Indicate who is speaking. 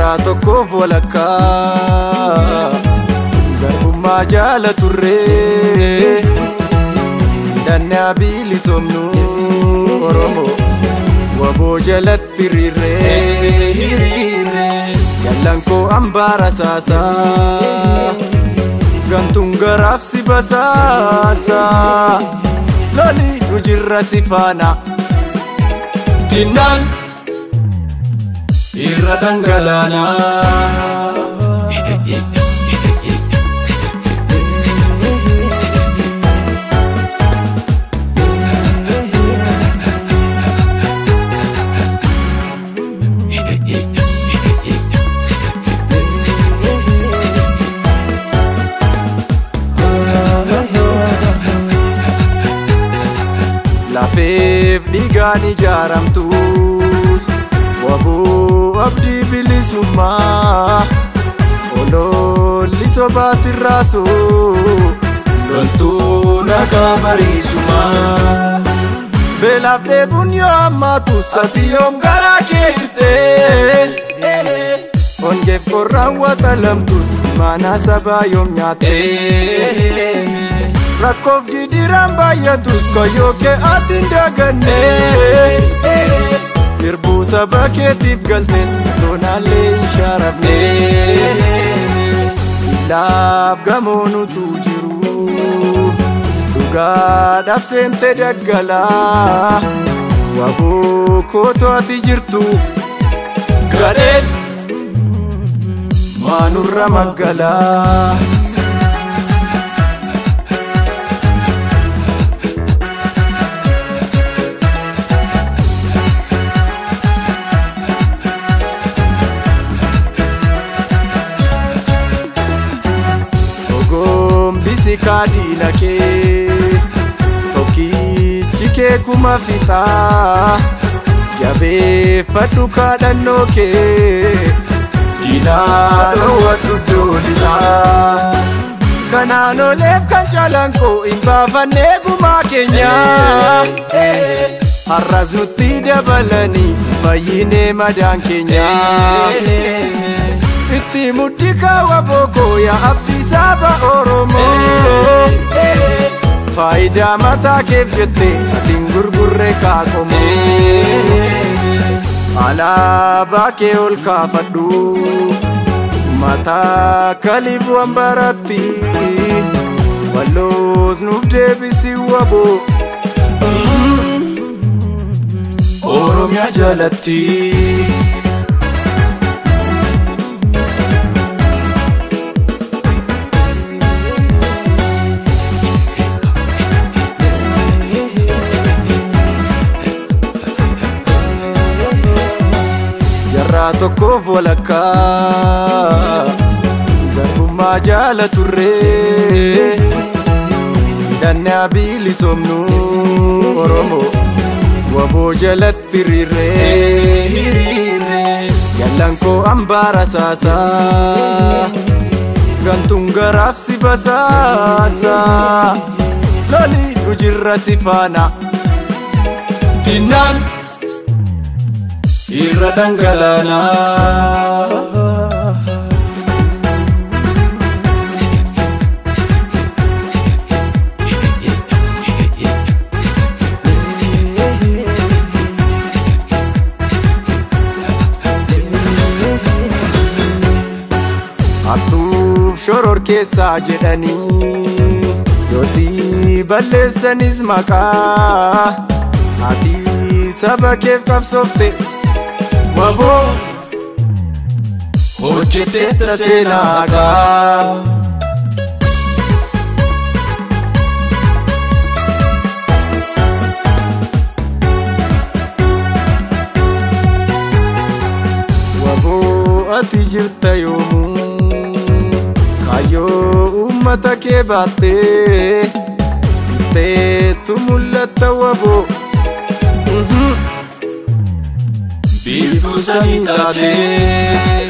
Speaker 1: Jaarraa tokkoof walakkaa garbummaa jaala turree dannaa bilisomnu Oromoo waboo jalatti hiriirree jallan koo ambaara saasaa gamtuun garaaf si basaasaa loli nu jirra si faana dinnaan irra dhangalaanaa. Lafeef dhiigaan ijaaramtus waboo abdii bilisummaa ololli sobaa sirraasu loltuu nagaa bariisumaa. Beelaaf dheebuun yoo hammaatu sati yoom garaa kee hirtee hongeef qorraan waxalamtus imaanaa sabaa yoom nyaattee. Rakkoof gidiraan baay'atus kayyoo kee ati hin daganne irbuu saba keetiif galtes toonaallee hin shaarabne. Laaf gamoon utuu jiru dhugaadhaaf seente daggalaa waboo kootu ati jirtu gadheen maanurra maggalaa. Gombisi kaadina kee tokkichi kee kuma fixaa jabeeffadhu kaadhannoo kee diinaa dhoowwadhu doolilaa. Kanaan oleef kan caalaan koo hin baafannee gumaa keenya har'as nutti dabalanii fayyinee madaan keenya. Itti muddi kaawwa bookoo yaa abdii saba Oromoo faayidaa mataa keef jettee ati hin gurgurre kaaqomoo. Alaabaa kee ol kaafadhu mataa kaliif waan baratti walloos nuuf deebisi waboo Oromiyaa jalatti. Jaarraa tokkoof walakkaa garbummaa jaala turree dannaa bilisomnu Oromoo waboo jalatti hiriirree jallan koo ambaara saasaa gantuun garaaf si basaasaa loli nu jirra si faana dinnaan irra dhangalaanaa. Hattuuf shoror keessaa jedhanii yoosii balleessanis maqaa ati saba keef qabsoofte waboo hojjeteetta seenaa haqaa. Waboo ati jirta yoomuu kaayyoo uummata kee baattee ifteetu mul'atta waboo
Speaker 2: biiftuu samii taatee.